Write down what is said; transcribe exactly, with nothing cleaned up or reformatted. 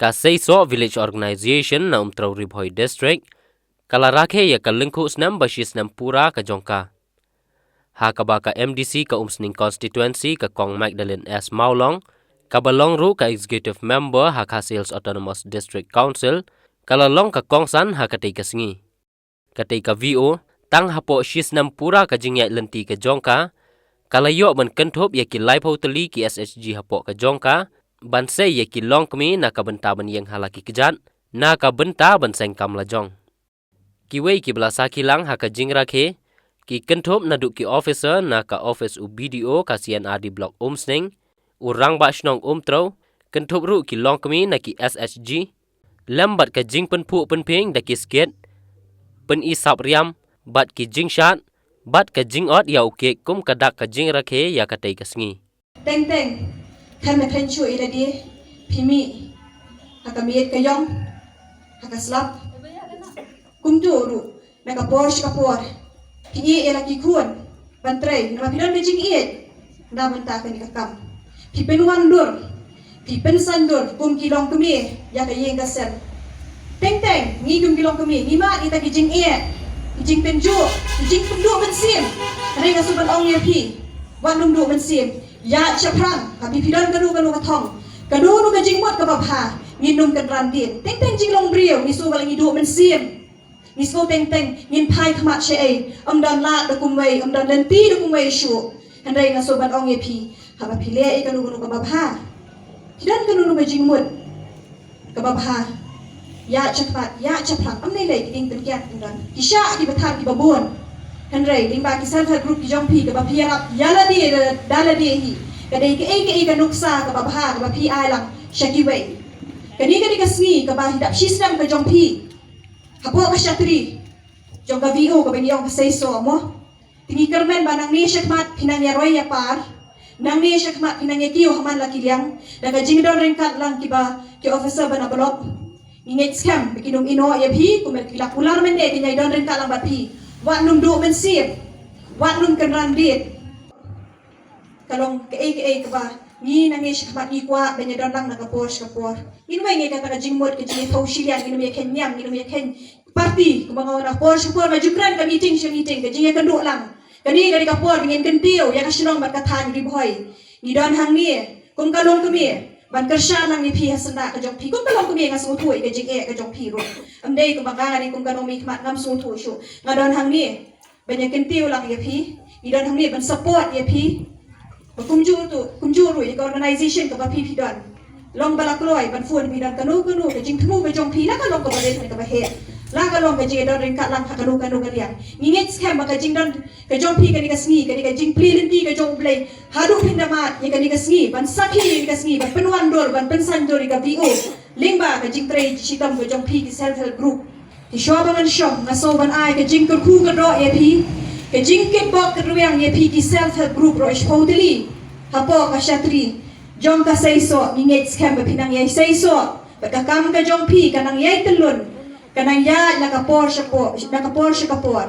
Ka Seisoh Village Organization na Umtrew Ri Bhoi District ka la rakhe ïa ka lyngkhuh snem ba shi snem pura ka jong ka, ha kaba ka M D C ka Umsning Constituency, ka Kong Magdalene S Mawlong, kaba long ruh ka Executive Member ha Khasi Hills Autonomous District Council, ka la long ka kongsan ha katei ka sngi. Katei ka V O, tang hapoh shi snem pura ka jingïaid lynti ka jong ka, ka la ïoh ban kynthup ïa ki laiphew tylli ki S H G hapoh ka jong ka, ban sei ïa ki longkmie na ka bynta ban ïeng ha la ki kjat, na ka bynta ban seng kam lajong. Kiwei kiba la sakhi lang ha ka jingrakhe, ki kynthup naduh ki officer na ka office u B D O ka C and R D Block Umsning, u Rangbah Shnong Umtrew, kynthup ruh ki longkmie na ki S H G, lem bad ka jingpynphuh pynphieng da ki skit, pyni sap riam, bad ki jingshad, bad ka jingot ïa u kek kum ka dak ka jingrakhe ïa katei ka sngi. Teng teng, khlem da kren shuh ïa lade, phi mih ha ka miet ka ïong, ha ka slap. Kumta ruh, na ka por sha ka por, phi ïeh ïa la ki khun ban trei, namar phi don ka jingïeit na bynta kane ka kam. Phi pynwandur, phi pynsandur kum ki longkmie ïa ka ïing ka sem. Teng teng, ngi kum ki longkmie, ngi mad ïa kita ki jingeh, ki jingpynjuh, ki jingpynduh mynsiem. Hynrei nga shu ban ong ïa phi, wat nym duh mynsiem. Ïaid shaphrang, ha phi phi don kano kano ka thong, kano kano ka jingmut kaba bha, ngin nym kynran dien. Teng teng jinglong briew, ngi shu ba la ngi duh mynsiem. Ngi shu teng teng, ngin phai khmat shaei, ym don lad da kumwei, ym don lynti da kumwei shuh. Hynrei nga shu ban ong ïa phi, haba phi leh ïa kano kano kaba bha, phi don kano kano ka jingmut kaba bha, ïaid shakhmat, ïaid shaphrang, ym lei lei ki dieng pynkiang pyndan, ki shah kiba thar kiba bun. Hynrei lyngba ki self help group ki jong phi, kaba phi ïarap ïa lade da lade hi, ka dei kaei kaei ka nuksa kaba bha kaba phi ai lang sha kiwei. Kane ka dei ka sngi kaba hi dap shi snem ka jong phi hapoh ka shatri jong ka V O kaba ngi ong ka Seisoh mo. Te ngi kyrmen ba nangne shakhmat phi nang ïaroi ïapar, nangne shakhmat phi nang ïakiew ha man la ki liang, da ka jingdon ryngkat lang kiba ki officer ba na block. Ngi ngeit skhem ba kin ym ïehnoh ïa phi, kumba ki la kular mynne, kin ïadon ryngkat lang bad phi. Wat nym duh mynsiem, wat nym kynran dien. Ka long kaei kaei kaba ngi nangne shakhmat ngi kwah ban ïadon lang na ka por sha ka por. Ngin weng ïa kata ka jingmut, ka jingïathuh shiliang, ngin ym ïakheiñ niam, ngin ym ïakheiñ party, kumba nga ong na por sha por, nga ju kren ka meeting sha meeting, ka jingïakynduh lang. Kane ka dei ka por ba ngin kyntiew ïa ka shnong bad ka thaiñ Ri Bhoi. Ngi don hangne kum ka longkmie ban kyrshan lang ïa phi ha syndah ka jong phi. Kum ka longkmie nga sngewthuh ïa ka jingeh ka jong phi ruh. Ym dei kumba nga, nga dei kum ka nongmihkhmat, ngam sngewthuh shuh. Nga don hangne ban ïakyntiew lang ïa phi. Ngi don hangne ban support ïa phi. Ba kumjuh tu, kumjuh ruh ïa ka organization kaba phi phi don. Long ba la kloi ban phone phi don kano kano ka jingthmu ka jong phi, la ka long kaba rit ne kaba heh, la ka long ka jingdon ryngkat lang ha kano kano ka liang. Ngi ngeit skhem ba ka jingdon ka jong phi kane ka sngi, kane ka jingplie lynti ka jong U Blei haduh phin da mad ïa kane ka sngi, ban sakhi ïa kane ka sngi, ban pynwandur, ban pynsandur ïa ka V O lyngba ka jingtrei shitom ka jong phi ki self help group. Te shuwa ba ngan shong, nga sngew ban ai ka jingkyrkhu kyrdoh ïa phi, ka jingkitbok kitrwiang ïa phi ki self help group ruh shiphew tylli hapoh ka shatri jong ka Seisoh. Ngi ngeit skhem ba phi nang ïai seisoh bad ka kam ka jong phi ka nang ïai tyllun, ka nang ïaid na ka por sha por, na ka por sha ka por.